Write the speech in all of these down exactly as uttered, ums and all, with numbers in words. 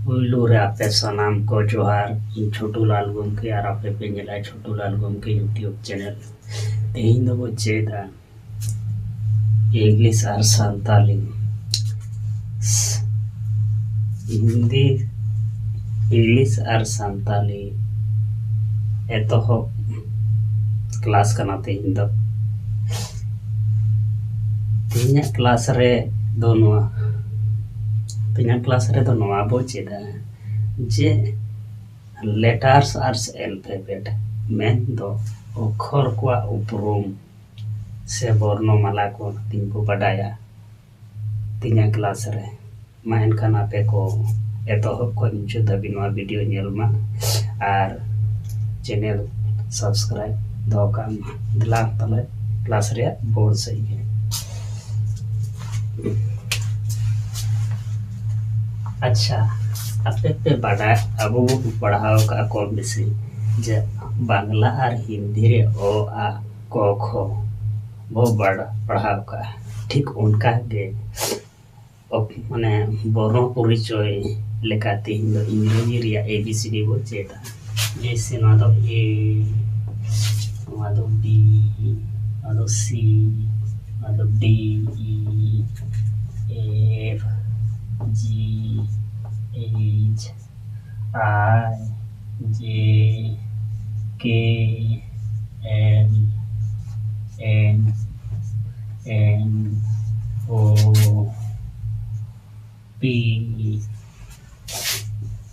ᱯᱩᱭᱞᱩ ᱨᱮ ᱟᱯᱮ ᱥᱟᱱᱟᱢ ᱠᱚ ᱡᱚᱦᱟᱨ᱾ ᱤᱧ ᱪᱷᱳᱴᱩ ᱞᱟᱞ ᱜᱚᱢᱠᱮ ᱟᱨ ᱟᱯᱮ ᱯᱮ ᱧᱮᱞᱟ ᱪᱷᱳᱴᱩ ᱞᱟᱞ ᱜᱚᱢᱠᱮ YouTube channel᱾ ᱛᱮᱦᱮᱧ ᱫᱚᱵᱚ ᱪᱮᱫᱟ English ᱟᱨ ᱥᱟᱱᱛᱟᱞᱤ᱾ ᱦᱤᱱᱫᱤ, English ᱟᱨ ᱥᱟᱱᱛᱟᱞᱤ ᱮᱛᱚᱦᱚᱵ class ᱠᱟᱱᱟ ᱛᱮᱦᱮᱧ ᱫᱚ᱾ ᱛᱮᱦᱮᱧᱟᱜ class ᱨᱮ ᱫᱚ ᱱᱚᱣᱟ, ᱛᱮᱦᱮᱧᱟᱜ class ᱨᱮᱫᱚ ᱱᱚᱣᱟ ᱵᱚ ᱪᱮᱫᱟ ᱡᱮ letters ᱟᱨ alphabet ᱢᱮᱱᱫᱚ ᱚᱠᱠᱷᱚᱨ ᱠᱚᱣᱟᱜ ᱩᱯᱨᱩᱢ ᱥᱮ ᱵᱚᱨᱱᱚᱢᱟᱞᱟ ᱠᱚ ᱛᱤᱧ ᱠᱚ ᱵᱟᱰᱟᱭᱟ ᱛᱮᱦᱮᱧᱟᱜ class ᱨᱮ᱾ ᱢᱟ ᱮᱱᱠᱷᱟᱱ ᱟᱯᱮ ᱠᱚ ᱮᱛᱚᱦᱚᱵ ᱠᱷᱚᱱ ᱢᱩᱪᱟᱹᱫ ᱫᱷᱟᱹᱵᱤᱡ ᱱᱚᱣᱟ video ᱧᱮᱞ ᱢᱟ ᱟᱨ channel subscribe ᱫᱚᱦᱚ ᱠᱟᱜ ᱢᱟ᱾ ᱫᱮᱞᱟ ᱛᱟᱦᱞᱮ class ᱨᱮᱭᱟᱜ ᱵᱚᱱ ᱥᱮᱫ ᱜᱮ᱾ ᱟᱪᱪᱷᱟ, ᱟᱯᱮ ᱯᱮ ᱵᱟᱰᱟᱭ, ᱟᱵᱚ ᱵᱚ ᱯᱟᱲᱦᱟᱣ ᱠᱟᱜᱼᱟ ᱠᱚᱢ ᱵᱮᱥᱤ ᱡᱮ ᱵᱟᱝᱞᱟ ᱟᱨ ᱦᱤᱱᱫᱤ ᱨᱮ ᱚ, ᱟ, ᱠᱚ, ᱠᱷᱚ ᱵᱚ ᱵᱟᱲ-, ᱯᱟᱲᱦᱟᱣ ᱠᱟᱜᱼᱟ᱾ ᱴᱷᱤᱠ ᱚᱱᱠᱟ ᱜᱮ ᱚᱠ-, ᱢᱟᱱᱮ ᱵᱚᱨᱱᱚ ᱯᱚᱨᱤᱪᱚᱭ ᱞᱮᱠᱟ ᱛᱮᱦᱮᱧ ᱫᱚ ᱤᱝᱨᱮᱡᱤ ᱨᱮᱭᱟᱜ A B C D ᱵᱚ ᱪᱮᱫᱟ᱾ ᱡᱮᱭᱥᱮ ᱱᱚᱣᱟ ᱫᱚ A, ᱱᱚᱣᱟ ᱫᱚ B, ᱱᱚᱣᱟ ᱫᱚ C, ᱱᱚᱣᱟ ᱫᱚ D, E, F, G, H, I, J, K, L, M, N, O, P,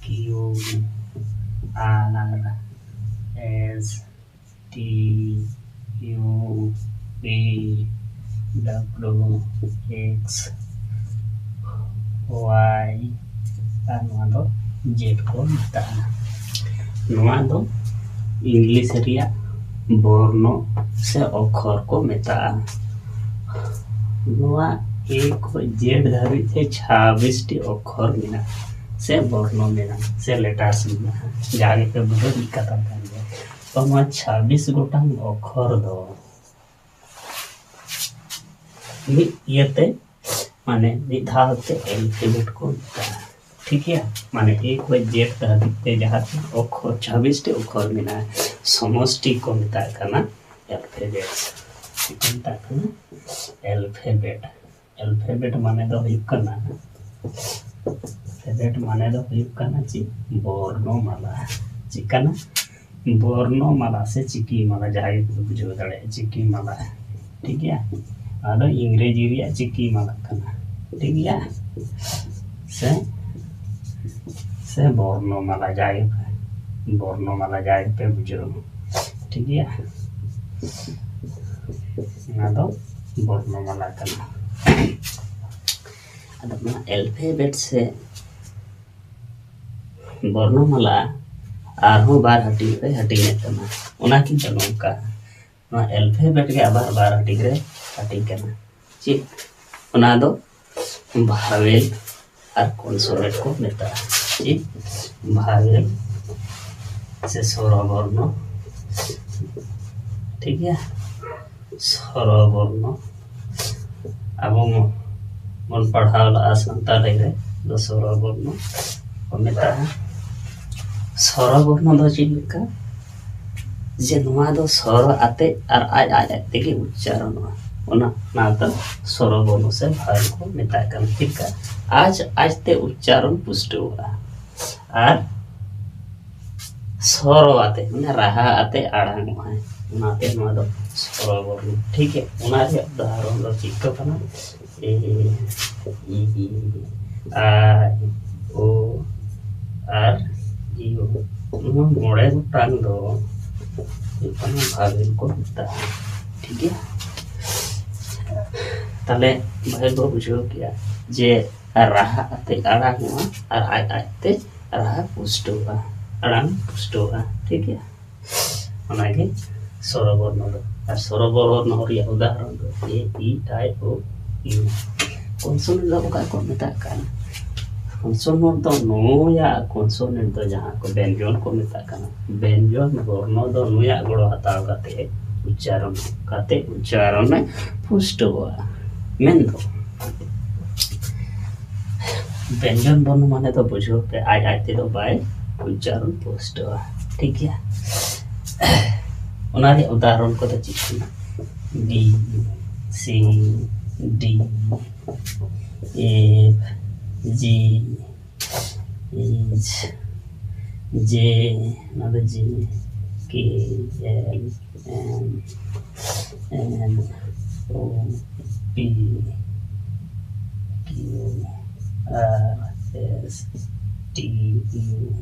Q, R, S, T, U, V, W, X, Y, ᱟᱨ ᱱᱚᱣᱟ ᱫᱚ Z ᱠᱚ ᱢᱮᱛᱟᱜᱼᱟ᱾ ᱱᱚᱣᱟ ᱫᱚ English ᱨᱮᱭᱟᱜ ᱵᱚᱨᱱᱚ ᱥᱮ ᱚᱠᱠᱷᱚᱨ ᱠᱚ ᱢᱮᱛᱟᱜᱼᱟ᱾ ᱱᱚᱣᱟ A ᱠᱷᱚᱱ Z ᱫᱷᱟᱹᱵᱤᱡ ᱛᱮ ᱪᱷᱟᱵᱵᱤᱥ ᱴᱤ ᱚᱠᱠᱷᱚᱨ ᱢᱮᱱᱟᱜᱼᱟ ᱥᱮ ᱵᱚᱨᱱᱚ ᱢᱮᱱᱟᱜᱼᱟ ᱥᱮ letters ᱢᱮᱱᱟᱜᱼᱟ, ᱡᱟᱦᱟᱸ ᱜᱮᱯᱮ ᱵᱩᱡᱷᱟᱹᱣ ᱢᱤᱫ ᱠᱟᱛᱷᱟ ᱠᱟᱱ ᱜᱮᱭᱟ᱾ ᱛᱚ ᱱᱚᱣᱟ ᱪᱷᱟᱵᱵᱤᱥ ᱜᱚᱴᱟᱝ ᱚᱠᱠᱷᱚᱨ ᱫᱚ ᱢᱤᱫ ᱤᱭᱟᱹᱛᱮ, ᱢᱟᱱᱮ ᱢᱤᱫ ᱫᱷᱟᱣ ᱛᱮ alphabet ᱠᱚ ᱢᱮᱛᱟᱜᱼᱟ᱾ ᱴᱷᱤᱠ ᱜᱮᱭᱟ? ᱢᱟᱱᱮ A ᱠᱷᱚᱱ Z ᱫᱷᱟᱹᱵᱤᱡ ᱛᱮ ᱡᱟᱦᱟᱸ ᱛᱤᱱᱟᱹᱜ ᱚᱠᱠᱷᱚᱨ, ᱪᱷᱟᱵᱵᱤᱥ ᱴᱤ ᱚᱠᱠᱷᱚᱨ ᱢᱮᱱᱟᱜᱼᱟ, ᱥᱚᱢᱚᱥᱴᱤ ᱠᱚ ᱢᱮᱛᱟᱜ ᱠᱟᱱᱟ ᱮᱞᱯᱷᱟᱵᱮᱴ᱾ ᱪᱮᱫ ᱠᱚ ᱢᱮᱛᱟᱜ ᱠᱟᱱᱟ? ᱮᱞᱯᱷᱟᱵᱮᱴ᱾ ᱮᱞᱯᱷᱟᱵᱮᱴ ᱢᱟᱱᱮ ᱫᱚ ᱦᱩᱭᱩᱜ ᱠᱟᱱᱟ, ᱮᱞᱯᱷᱟᱵᱮᱴ ᱢᱟᱱᱮ ᱫᱚ ᱦᱩᱭᱩᱜ ᱠᱟᱱᱟ ᱪᱮᱫ? ᱵᱚᱨᱱᱚᱢᱟᱞᱟ᱾ ᱪᱮᱫ ᱠᱟᱱᱟ? ᱵᱚᱨᱱᱚᱢᱟᱞᱟ ᱥᱮ ᱪᱤᱠᱤ ᱢᱟᱞᱟ, ᱡᱟᱦᱟᱸᱭ ᱜᱮᱠᱚ ᱵᱩᱡᱷᱟᱹᱣ ᱫᱟᱲᱮᱭᱟᱜᱼᱟ, ᱪᱤᱠᱤ ᱢᱟᱞᱟ᱾ ᱴᱷᱤᱠ ᱜᱮᱭᱟ? ᱱᱚᱣᱟ ᱫᱚ ᱤᱝᱨᱮᱡᱤ ᱨᱮᱭᱟᱜ ᱪᱤᱠᱤ ᱢᱟᱞᱟ ᱠᱟᱱᱟ᱾ ᱴᱷᱤᱠ ᱜᱮᱭᱟ? ᱥᱮ, ᱥᱮ ᱵᱚᱨᱱᱚᱢᱟᱞᱟ, ᱡᱟᱦᱟᱸᱭ ᱜᱮ ᱵᱚᱨᱱᱚᱢᱟᱞᱟ, ᱡᱟᱦᱟᱸᱭ ᱜᱮᱯᱮ ᱵᱩᱡᱷᱟᱹᱣ᱾ ᱴᱷᱤᱠ ᱜᱮᱭᱟ? ᱚᱱᱟ ᱫᱚ ᱵᱚᱨᱱᱚᱢᱟᱞᱟ ᱠᱟᱱᱟ᱾ ᱟᱫᱚ ᱱᱚᱣᱟ ᱮᱞᱯᱷᱟᱵᱮᱴ ᱥᱮ ᱵᱚᱨᱱᱚᱢᱟᱞᱟ ᱟᱨᱦᱚᱸ ᱵᱟᱨ ᱦᱟᱹᱴᱤᱧ ᱨᱮ ᱦᱟᱹᱴᱤᱧᱮᱫ ᱠᱟᱱᱟ᱾ ᱚᱱᱟ ᱠᱤᱱᱛᱩ ᱱᱚᱝᱠᱟ, ᱱᱚᱣᱟ ᱮᱞᱯᱷᱟᱵᱮᱴ ᱜᱮ ᱟᱵᱟᱨ ᱵᱟᱨ ᱦᱟᱹᱴᱤᱧ ᱨᱮ ᱦᱟᱹᱴᱤᱧ ᱠᱟᱱᱟ᱾ ᱪᱮᱫ? ᱚᱱᱟ ᱫᱚ ᱵᱷᱟᱣᱮᱞ ᱟᱨ ᱠᱚᱱᱥᱚᱱᱮᱱᱴ ᱠᱚ ᱢᱮᱛᱟᱜᱼᱟ᱾ ᱪᱮᱫ? ᱵᱷᱟᱣᱮᱞ ᱥᱮ ᱥᱚᱨᱚ ᱵᱚᱨᱱᱚ᱾ ᱴᱷᱤᱠ ᱜᱮᱭᱟ? ᱥᱚᱨᱚ ᱵᱚᱨᱱᱚ ᱟᱵᱚ ᱵᱚᱱ ᱯᱟᱲᱦᱟᱣ ᱞᱟᱜᱼᱟ ᱥᱟᱱᱛᱟᱲᱤ ᱨᱮ, ᱫᱚ ᱥᱚᱨᱚ ᱵᱚᱨᱱᱚ ᱠᱚ ᱢᱮᱛᱟᱜᱼᱟ᱾ ᱥᱚᱨᱚ ᱵᱚᱨᱱᱚ ᱫᱚ ᱪᱮᱫ ᱞᱮᱠᱟ? ᱡᱮ ᱱᱚᱣᱟ ᱫᱚ ᱥᱚᱨᱚ ᱟᱛᱮ ᱟᱨ ᱟᱡ ᱟᱡ ᱟᱡ ᱛᱮᱜᱮ ᱩᱪᱪᱟᱨᱚᱱᱚᱜᱼᱟ, ᱚᱱᱟ ᱚᱱᱟ ᱫᱚ ᱥᱚᱨᱚ ᱵᱚᱨᱱᱚ ᱥᱮ ᱵᱷᱟᱣᱮᱞ ᱠᱚ ᱢᱮᱛᱟᱜ ᱠᱟᱱᱟ᱾ ᱪᱮᱫ ᱞᱮᱠᱟ? ᱟᱡ ᱟᱡ ᱛᱮ ᱩᱪᱪᱟᱨᱚᱱ ᱯᱩᱥᱴᱟᱹᱣᱚᱜᱼᱟ᱾ ᱟᱨ ᱥᱚᱨᱚ ᱟᱛᱮ, ᱢᱟᱱᱮ ᱨᱟᱦᱟ ᱟᱛᱮ ᱟᱲᱟᱝᱚᱜᱼᱟ, ᱚᱱᱟᱛᱮ ᱱᱚᱣᱟ ᱫᱚ ᱥᱚᱨᱚ ᱵᱚᱨᱱᱚ᱾ ᱴᱷᱤᱠ ᱜᱮᱭᱟ? ᱚᱱᱟ ᱨᱮᱭᱟᱜ ᱩᱫᱟᱦᱚᱨᱚᱱ ᱫᱚ ᱪᱮᱫ ᱠᱚ ᱠᱟᱱᱟ? ᱮ, ᱤ, ᱟᱭ, ᱳ ᱟᱨ ᱤᱭᱩ᱾ ᱱᱚᱣᱟ ᱢᱚᱬᱮ ᱜᱚᱴᱟᱝ ᱫᱚ ᱦᱩᱭᱩᱜ ᱠᱟᱱᱟ ᱵᱷᱟᱣᱮᱞ ᱠᱚ ᱢᱮᱛᱟᱜᱼᱟ᱾ ᱴᱷᱤᱠ ᱜᱮᱭᱟ? ᱛᱟᱦᱞᱮ ᱵᱷᱟᱣᱮᱞ ᱵᱚ ᱵᱩᱡᱷᱟᱹᱣ ᱠᱮᱜᱼᱟ ᱡᱮ ᱨᱟᱦᱟ ᱟᱛᱮ ᱟᱲᱟᱝᱚᱜᱼᱟ ᱟᱨ ᱟᱡ ᱟᱡᱛᱮ ᱨᱟᱦᱟ ᱯᱩᱥᱴᱟᱹᱣᱼᱟ, ᱟᱲᱟᱝ ᱯᱩᱥᱴᱟᱹᱣᱼᱟ᱾ ᱴᱷᱤᱠ ᱜᱮᱭᱟ? ᱚᱱᱟᱜᱮ ᱥᱚᱨᱚ ᱵᱚᱨᱱᱚ ᱫᱚ᱾ ᱟᱨ ᱥᱚᱨᱚ ᱵᱚᱨᱱᱚ ᱨᱮᱭᱟᱜ ᱩᱫᱟᱦᱚᱨᱚᱱ ᱫᱚ ᱮ, ᱤ, ᱟᱭ, ᱳ, ᱤᱭᱩ᱾ ᱠᱚᱱᱥᱚᱱᱮᱱᱴ ᱫᱚ ᱚᱠᱟ ᱠᱚ ᱢᱮᱛᱟᱜ ᱠᱟᱱᱟ? ᱠᱚᱱᱥᱚᱱᱮᱱᱴ ᱫᱚ ᱱᱚᱣᱟ ᱠᱚᱱᱥᱚᱱᱮᱱᱴ ᱫᱚ ᱡᱟᱦᱟᱸ ᱠᱚ ᱵᱮᱧᱡᱚᱱ ᱠᱚ ᱢᱮᱛᱟᱜ ᱠᱟᱱᱟ, ᱵᱮᱧᱡᱚᱱ ᱵᱚᱨᱱᱚ ᱫᱚ ᱱᱩᱭᱟᱜ ᱜᱚᱲᱚ ᱦᱟᱛᱟᱣ ᱠᱟᱛᱮ ᱩᱪᱪᱟᱨᱚᱱ ᱠᱟᱛᱮ ᱩᱪᱪᱟᱨᱚᱱ ᱮ ᱯᱩᱥᱴᱟᱹᱣᱟ᱾ ᱢᱮᱱᱫᱚ ᱵᱮᱧᱡᱚᱱ ᱵᱚᱨᱱᱚ ᱢᱟᱱᱮ ᱫᱚ ᱵᱩᱡᱷᱟᱹᱣ ᱯᱮ, ᱟᱡ ᱟᱡ ᱛᱮᱫᱚ ᱵᱟᱭ ᱩᱪᱪᱟᱨᱚᱱ ᱯᱩᱥᱴᱟᱹᱣᱟ᱾ ᱴᱷᱤᱠ ᱜᱮᱭᱟ? ᱚᱱᱟ ᱨᱮᱭᱟᱜ ᱩᱫᱟᱦᱚᱨᱚᱱ ᱠᱚᱫᱚ ᱪᱮᱫ ᱠᱟᱱᱟ? B, C, D, F, G, H, J, ᱚᱱᱟ ᱫᱚ J, K, L, M, N, O, P, Q, R, S, T, U,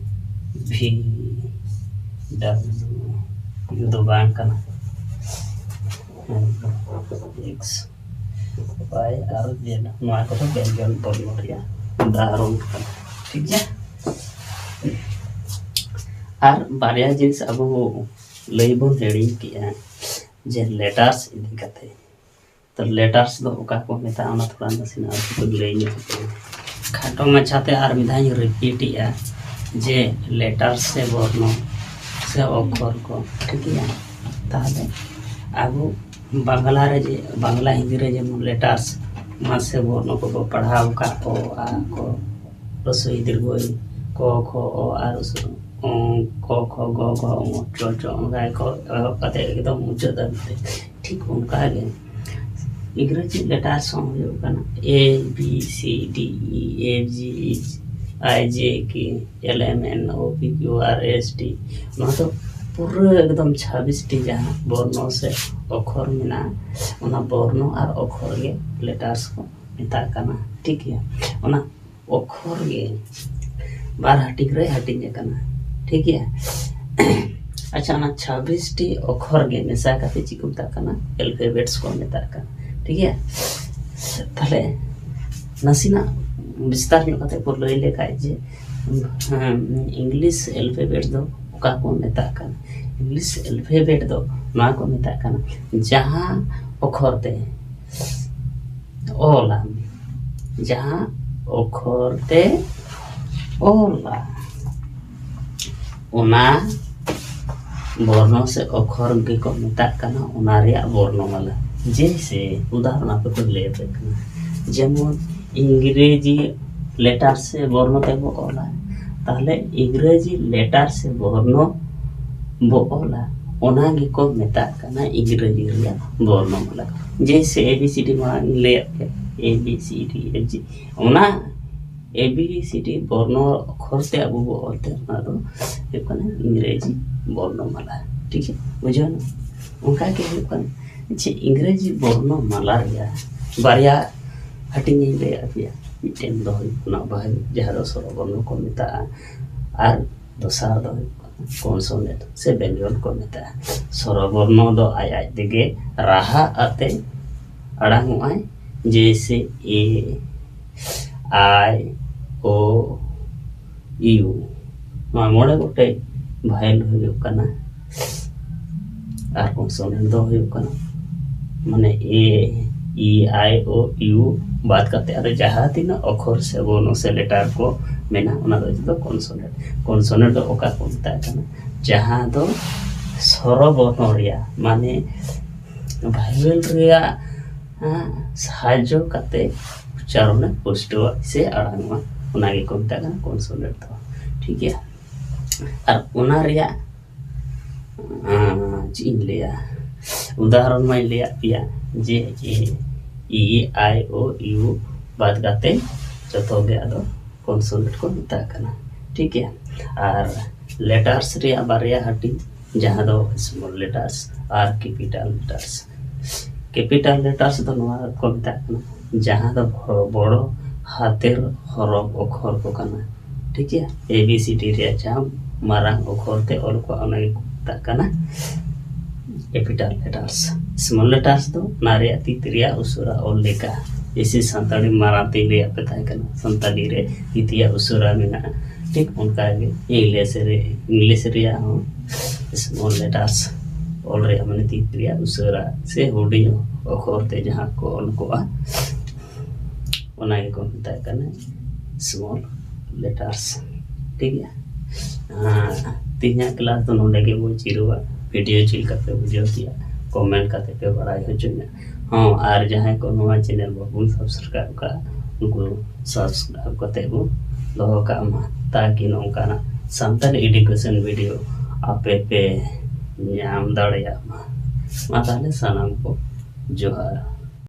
V, W, U ᱫᱚ ᱵᱟᱝ ᱠᱟᱱᱟ, X, Y ᱟᱨ Z, ᱱᱚᱣᱟ ᱠᱚᱫᱚ ᱵᱮᱧᱡᱚᱱ ᱵᱚᱨᱱᱚ ᱨᱮᱭᱟᱜ ᱩᱫᱟᱦᱚᱨᱚᱱ ᱠᱟᱱᱟ᱾ ᱴᱷᱤᱠ ᱜᱮᱭᱟ? ᱟᱨ ᱵᱟᱨᱭᱟ ᱡᱤᱱᱤᱥ ᱟᱵᱚ ᱞᱟᱹᱭ ᱵᱚᱱ ᱦᱤᱲᱤᱧ ᱠᱮᱜᱼᱟ, ᱡᱮ ᱞᱮᱴᱟᱨᱥ ᱤᱫᱤ ᱠᱟᱛᱮ᱾ ᱛᱚ ᱞᱮᱴᱟᱨᱥ ᱫᱚ ᱚᱠᱟ ᱠᱚ ᱢᱮᱛᱟᱜᱼᱟ, ᱚᱱᱟ ᱛᱷᱚᱲᱟ ᱱᱟᱥᱮᱱᱟᱜ ᱟᱵᱚ ᱞᱟᱹᱭ ᱧᱚᱜ ᱠᱮᱜᱼᱟ᱾ ᱠᱷᱟᱴᱚ ᱢᱟᱪᱷᱟᱛᱮ ᱟᱨ ᱢᱤᱫ ᱫᱷᱟᱣ ᱤᱧ ᱨᱤᱯᱤᱴ ᱮᱜᱼᱟ, ᱡᱮ ᱞᱮᱴᱟᱨᱥ ᱥᱮ ᱵᱚᱨᱱᱚ ᱥᱮ ᱚᱠᱷᱚᱨ ᱠᱚ, ᱴᱷᱤᱠ ᱜᱮᱭᱟ? ᱛᱟᱦᱚᱞᱮ ᱟᱵᱚ ᱵᱟᱝᱞᱟ ᱨᱮ ᱡᱮ, ᱵᱟᱝᱞᱟ ᱦᱤᱱᱫᱤ ᱨᱮ ᱡᱮᱢᱚᱱ ᱞᱮᱴᱟᱨᱥ ᱢᱟᱥᱮ ᱵᱚᱨᱱᱚ ᱠᱚᱵᱚ ᱯᱟᱲᱦᱟᱣ ᱟᱠᱟᱫ, ᱚ, ᱟ, ᱠᱚ, ᱨᱚᱥᱳᱭ ᱫᱤᱨᱜᱷᱚᱭ, ᱠᱚ, ᱠᱷᱚ, ᱚ, ᱟᱨ ᱨᱚᱥᱳᱭ, ᱚ, ᱠᱚ, ᱠᱷᱚ, ᱜᱚ, ᱜᱷ, ᱝ, ᱪ, ᱪ, ᱚᱱᱠᱟ ᱜᱮᱠᱚ ᱮᱦᱚᱵ ᱠᱟᱛᱮ ᱮᱠᱫᱚᱢ ᱢᱩᱪᱟᱹᱫ ᱫᱷᱟᱹᱵᱤᱡ ᱛᱮ᱾ ᱴᱷᱤᱠ ᱚᱱᱠᱟ ᱜᱮ ᱤᱝᱨᱮᱡᱤ ᱞᱮᱴᱟᱨᱥ ᱦᱚᱸ ᱦᱩᱭᱩᱜ ᱠᱟᱱᱟ A, B, C, D, E, F, G, H, I, J, K, L, M, N, O, P, Q, R, S, T᱾ ᱱᱚᱣᱟ ᱫᱚ ᱯᱩᱨᱟᱹ ᱮᱠᱫᱚᱢ ᱪᱷᱟᱵᱵᱤᱥ ᱴᱤ ᱡᱟᱦᱟᱸ ᱵᱚᱨᱱᱚ ᱥᱮ ᱚᱠᱷᱚᱨ ᱢᱮᱱᱟᱜᱼᱟ, ᱚᱱᱟ ᱵᱚᱨᱱᱚ ᱟᱨ ᱚᱠᱷᱚᱨ ᱜᱮ ᱞᱮᱴᱟᱨᱥ ᱠᱚ ᱢᱮᱛᱟᱜ ᱠᱟᱱᱟ᱾ ᱴᱷᱤᱠ ᱜᱮᱭᱟ? ᱚᱱᱟ ᱚᱠᱷᱚᱨ ᱜᱮ ᱵᱟᱨ ᱦᱟᱹᱴᱤᱧ ᱨᱮ ᱦᱟᱹᱴᱤᱧ ᱟᱠᱟᱱᱟ᱾ ᱴᱷᱤᱠ ᱜᱮᱭᱟ? ᱟᱪᱪᱷᱟ, ᱚᱱᱟ ᱪᱷᱟᱵᱵᱤᱥ ᱴᱤ ᱚᱠᱷᱚᱨ ᱜᱮ ᱢᱮᱥᱟ ᱠᱟᱛᱮ ᱪᱮᱫ ᱠᱚ ᱢᱮᱛᱟᱜ ᱠᱟᱱᱟ? ᱟᱞᱯᱷᱟᱵᱮᱴᱥ ᱠᱚ ᱢᱮᱛᱟᱜ ᱠᱟᱱᱟ᱾ ᱴᱷᱤᱠ ᱜᱮᱭᱟ? ᱛᱟᱦᱞᱮ ᱱᱟᱥᱮᱱᱟᱜ ᱵᱤᱥᱛᱟᱨ ᱧᱚᱜ ᱠᱟᱛᱮ ᱵᱚ ᱞᱟᱹᱭ ᱞᱮᱠᱷᱟᱡ ᱡᱮ, ᱦᱮᱸ, ᱤᱝᱞᱤᱥ ᱟᱞᱯᱷᱟᱵᱮᱴ ᱫᱚ ᱚᱠᱟ ᱠᱚ ᱢᱮᱛᱟᱜ ᱠᱟᱱᱟ? ᱤᱝᱞᱤᱥ ᱟᱞᱯᱷᱟᱵᱮᱴ ᱫᱚ ᱱᱚᱣᱟ ᱠᱚ ᱢᱮᱛᱟᱜ ᱠᱟᱱᱟ, ᱡᱟᱦᱟᱸ ᱚᱠᱷᱚᱨ ᱛᱮ ᱚᱞᱟ, ᱡᱟᱦᱟᱸ ᱚᱠᱷᱚᱨ ᱛᱮ ᱚᱞᱟ, ᱚᱱᱟ ᱵᱚᱨᱱᱚ ᱥᱮ ᱚᱠᱷᱚᱨ ᱜᱮᱠᱚ ᱢᱮᱛᱟᱜ ᱠᱟᱱᱟ, ᱚᱱᱟ ᱨᱮᱭᱟᱜ ᱵᱚᱨᱱᱚᱢᱟᱞᱟ᱾ ᱡᱮᱭᱥᱮ, ᱩᱫᱟᱦᱚᱨᱚᱱ ᱟᱯᱮ ᱠᱚ ᱞᱟᱹᱭ ᱟᱯᱮ ᱠᱟᱱᱟ, ᱡᱮᱢᱚᱱ ᱤᱝᱨᱮᱡᱤ ᱞᱮᱴᱟᱨ ᱥᱮ ᱵᱚᱨᱱᱚ ᱛᱮᱵᱚ ᱚᱞᱟ, ᱛᱟᱦᱚᱞᱮ ᱤᱝᱨᱮᱡᱤ ᱞᱮᱴᱟᱨ ᱥᱮ ᱵᱚᱨᱱᱚ ᱵᱚ ᱚᱞᱟ, ᱚᱱᱟ ᱜᱮᱠᱚ ᱢᱮᱛᱟᱜ ᱠᱟᱱᱟ ᱤᱝᱨᱮᱡᱤ ᱨᱮᱭᱟᱜ ᱵᱚᱨᱱᱚᱢᱟᱞᱟ᱾ ᱡᱮᱭᱥᱮ ᱮ ᱵᱤ ᱥᱤ ᱰᱤ ᱢᱟᱲᱟᱝ ᱤᱧ ᱞᱟᱹᱭᱟᱫ ᱯᱮᱭᱟ, A B C D F ᱡᱤ, ᱚᱱᱟ ᱮ ᱵᱤ ᱥᱤ ᱰᱤ ᱵᱚᱨᱱᱚ ᱚᱠᱷᱚᱨ ᱛᱮ ᱟᱵᱚ ᱵᱚ ᱚᱞ ᱛᱮ, ᱚᱱᱟ ᱫᱚ ᱦᱩᱭᱩᱜ ᱠᱟᱱᱟ ᱤᱝᱨᱮᱡᱤ ᱵᱚᱨᱱᱚᱢᱟᱞᱟ᱾ ᱴᱷᱤᱠ ᱜᱮᱭᱟ, ᱵᱩᱡᱷᱟᱹᱣ ᱮᱱᱟ? ᱚᱱᱠᱟ ᱜᱮ ᱦᱩᱭᱩᱜ ᱠᱟᱱᱟ ᱡᱮ ᱤᱝᱨᱮᱡᱤ ᱵᱚᱨᱱᱚᱢᱟᱞᱟ ᱨᱮᱭᱟᱜ ᱵᱟᱨᱭᱟ ᱦᱟᱹᱴᱤᱧ ᱤᱧ ᱞᱟᱹᱭᱟᱫ ᱯᱮᱭᱟ᱾ ᱢᱤᱫᱴᱮᱱ ᱫᱚ ᱦᱩᱭᱩᱜ ᱠᱟᱱᱟ ᱵᱷᱟᱣᱮᱞ, ᱡᱟᱦᱟᱸ ᱫᱚ ᱥᱚᱨᱚ ᱵᱚᱨᱱᱚ ᱠᱚ ᱢᱮᱛᱟᱜᱼᱟ, ᱟᱨ ᱫᱚᱥᱟᱨ ᱫᱚ ᱦᱩᱭᱩᱜ ᱠᱟᱱᱟ ᱠᱚᱱᱥᱚᱱᱮᱱᱴ ᱥᱮ ᱵᱮᱧᱡᱚᱱ ᱠᱚ ᱢᱮᱛᱟᱜᱼᱟ᱾ ᱥᱚᱨᱚ ᱵᱚᱨᱱᱚ ᱫᱚ ᱟᱡ ᱟᱡ ᱛᱮᱜᱮ ᱨᱟᱦᱟ ᱟᱛᱮ ᱟᱲᱟᱝ ᱚᱜᱼᱟᱭ, ᱡᱮᱭᱥᱮ ᱮ, ᱟᱭ, ᱳ, ᱤᱭᱩ, ᱱᱚᱣᱟ ᱢᱚᱬᱮ ᱜᱚᱴᱮᱡ ᱵᱷᱟᱣᱮᱞ ᱦᱩᱭᱩᱜ ᱠᱟᱱᱟ᱾ ᱟᱨ ᱠᱚᱱᱥᱚᱱᱮᱱᱴ ᱫᱚ ᱦᱩᱭᱩᱜ ᱠᱟᱱᱟ, ᱢᱟᱱᱮ ᱮ, ᱤ, ᱟᱭ, ᱳ, ᱤᱭᱩ ᱵᱟᱫ ᱠᱟᱛᱮ ᱟᱨᱚ ᱡᱟᱦᱟᱸ ᱛᱤᱱᱟᱹᱜ ᱚᱠᱷᱚᱨ ᱥᱮ ᱵᱚᱨᱱᱚ ᱥᱮ ᱞᱮᱴᱟᱨ ᱠᱚ ᱢᱮᱱᱟᱜᱼᱟ, ᱚᱱᱟ ᱫᱚ ᱡᱚᱛᱚ ᱠᱚᱱᱥᱚᱱᱮᱱᱴ᱾ ᱠᱚᱱᱥᱚᱱᱮᱱᱴ ᱫᱚ ᱚᱠᱟ ᱠᱚ ᱢᱮᱛᱟᱜ ᱠᱟᱱᱟ? ᱡᱟᱦᱟᱸ ᱫᱚ ᱥᱚᱨᱚ ᱵᱚᱨᱱᱚ ᱨᱮᱭᱟᱜ, ᱢᱟᱱᱮ ᱵᱷᱟᱣᱮᱞ ᱨᱮᱭᱟᱜ, ᱦᱮᱸ, ᱥᱟᱦᱟᱡᱽᱡᱚ ᱠᱟᱛᱮ ᱩᱪᱪᱟᱨᱚᱱᱮ ᱯᱩᱥᱴᱟᱹᱣᱟ ᱥᱮ ᱟᱲᱟᱝᱚᱜᱼᱟ, ᱚᱱᱟ ᱜᱮᱠᱚ ᱢᱮᱛᱟᱜ ᱠᱟᱱᱟ ᱠᱚᱱᱥᱚᱱᱮᱱᱴ ᱫᱚ᱾ ᱴᱷᱤᱠ ᱜᱮᱭᱟ? ᱟᱨ ᱚᱱᱟ ᱨᱮᱭᱟᱜ, ᱟᱸ, ᱪᱮᱫ ᱤᱧ ᱞᱟᱹᱭᱟ, ᱩᱫᱟᱦᱚᱨᱚᱱ ᱢᱟᱧ ᱞᱟᱹᱭᱟᱫ ᱯᱮᱭᱟ ᱡᱮ ᱮ, ᱤ, ᱟᱭ, ᱳ, ᱤᱭᱩ ᱵᱟᱫ ᱠᱟᱛᱮ ᱡᱚᱛᱚ ᱜᱮ ᱟᱫᱚ ᱠᱚᱱᱥᱚᱱᱮᱱᱴ ᱠᱚ ᱢᱮᱛᱟᱜ ᱠᱟᱱᱟ᱾ ᱴᱷᱤᱠ ᱜᱮᱭᱟ? ᱟᱨ ᱞᱮᱴᱟᱨᱥ ᱨᱮᱭᱟᱜ ᱵᱟᱨᱭᱟ ᱦᱟᱹᱴᱤᱧ, ᱡᱟᱦᱟᱸ ᱫᱚ ᱥᱢᱚᱞ ᱞᱮᱴᱟᱨᱥ ᱟᱨ ᱠᱮᱯᱤᱴᱟᱞ ᱞᱮᱴᱟᱨᱥ᱾ ᱠᱮᱯᱤᱴᱟᱞ ᱞᱮᱴᱟᱨᱥ ᱫᱚ ᱱᱚᱣᱟ ᱠᱚ ᱢᱮᱛᱟᱜ ᱠᱟᱱᱟ, ᱡᱟᱦᱟᱸ ᱫᱚ ᱵᱚ-, ᱵᱚᱲᱚ ᱦᱟᱛᱮᱨ ᱦᱚᱨᱚᱯ ᱚᱠᱷᱚᱨ ᱠᱚ ᱠᱟᱱᱟ᱾ ᱴᱷᱤᱠ ᱜᱮᱭᱟ? ᱮ ᱵᱤ ᱥᱤ ᱰᱤ ᱨᱮᱭᱟᱜ ᱡᱟᱦᱟᱸ ᱢᱟᱨᱟᱝ ᱚᱠᱷᱚᱨ ᱛᱮ ᱚᱞ ᱠᱚᱜᱼᱟ, ᱚᱱᱟ ᱜᱮᱠᱚ ᱢᱮᱛᱟᱜ ᱠᱟᱱᱟ ᱠᱮᱯᱤᱴᱟᱞ ᱞᱮᱴᱟᱨᱥ᱾ ᱥᱢᱚᱞ ᱞᱮᱴᱟᱨᱥ ᱫᱚ ᱚᱱᱟ ᱨᱮᱭᱟᱜ ᱛᱤᱛᱤ ᱨᱮᱭᱟᱜ ᱩᱥᱟᱹᱨᱟ ᱚᱞ ᱞᱮᱠᱟ᱾ ᱡᱮᱭᱥᱮ ᱥᱟᱱᱛᱟᱲᱤ ᱢᱟᱨᱟᱝ ᱛᱤᱧ ᱞᱟᱹᱭᱟᱫ ᱯᱮ ᱛᱟᱦᱮᱸ ᱠᱟᱱᱟ, ᱥᱟᱱᱛᱟᱲᱤ ᱨᱮ ᱛᱤᱛᱤᱭᱟᱜ ᱩᱥᱟᱹᱨᱟ ᱢᱮᱱᱟᱜᱼᱟ᱾ ᱴᱷᱤᱠ ᱚᱱᱠᱟ ᱜᱮ ᱤᱝᱞᱤᱥ ᱨᱮ, ᱤᱝᱞᱤᱥ ᱨᱮᱭᱟᱜ ᱦᱚᱸ ᱥᱢᱚᱞ ᱞᱮᱴᱟᱨᱥ ᱚᱞ ᱨᱮᱭᱟᱜ, ᱢᱟᱱᱮ ᱛᱤᱛᱤ ᱨᱮᱭᱟᱜ ᱩᱥᱟᱹᱨᱟ ᱥᱮ ᱦᱩᱰᱤᱧ ᱚᱠᱷᱚᱨ ᱛᱮ ᱡᱟᱦᱟᱸ ᱠᱚ ᱚᱞ ᱠᱚᱜᱼᱟ, ᱚᱱᱟ ᱜᱮᱠᱚ ᱢᱮᱛᱟᱜ ᱠᱟᱱᱟ ᱥᱢᱚᱞ ᱞᱮᱴᱟᱨᱥ᱾ ᱴᱷᱤᱠ ᱜᱮᱭᱟ? ᱟᱨ ᱛᱮᱦᱮᱧᱟᱜ ᱠᱞᱟᱥ ᱫᱚ ᱱᱚᱰᱮ ᱜᱮᱵᱚᱱ ᱡᱤᱨᱟᱹᱣᱟ᱾ ᱵᱷᱤᱰᱤᱭᱳ ᱪᱮᱫ ᱞᱮᱠᱟ ᱯᱮ ᱵᱩᱡᱷᱟᱹᱣ ᱠᱮᱜᱼᱟ, ᱠᱚᱢᱮᱱᱴ ᱠᱟᱛᱮ ᱯᱮ ᱵᱟᱲᱟᱭ ᱦᱚᱪᱚᱧᱟ᱾ ᱦᱚᱸ, ᱟᱨ ᱡᱟᱦᱟᱸᱭ ᱠᱚ ᱱᱚᱣᱟ ᱪᱮᱱᱮᱞ ᱵᱟᱵᱚᱱ ᱥᱟᱵᱥᱠᱨᱟᱭᱤᱵ ᱠᱟᱜᱼᱟ, ᱠᱚ subscribe ᱠᱟᱛᱮ ᱵᱚ ᱫᱚᱦᱚ ᱠᱟᱜ ᱢᱟ, ᱛᱟᱠᱤ ᱱᱚᱝᱠᱟᱱᱟᱜ ᱥᱟᱱᱛᱟᱲᱤ education video ᱟᱯᱮ ᱯᱮ ᱧᱟᱢ ᱫᱟᱲᱮᱭᱟᱜ ᱢᱟ᱾ ᱢᱟ ᱛᱟᱦᱞᱮ ᱥᱟᱱᱟᱢ ᱠᱚ ᱡᱚᱦᱟᱨ᱾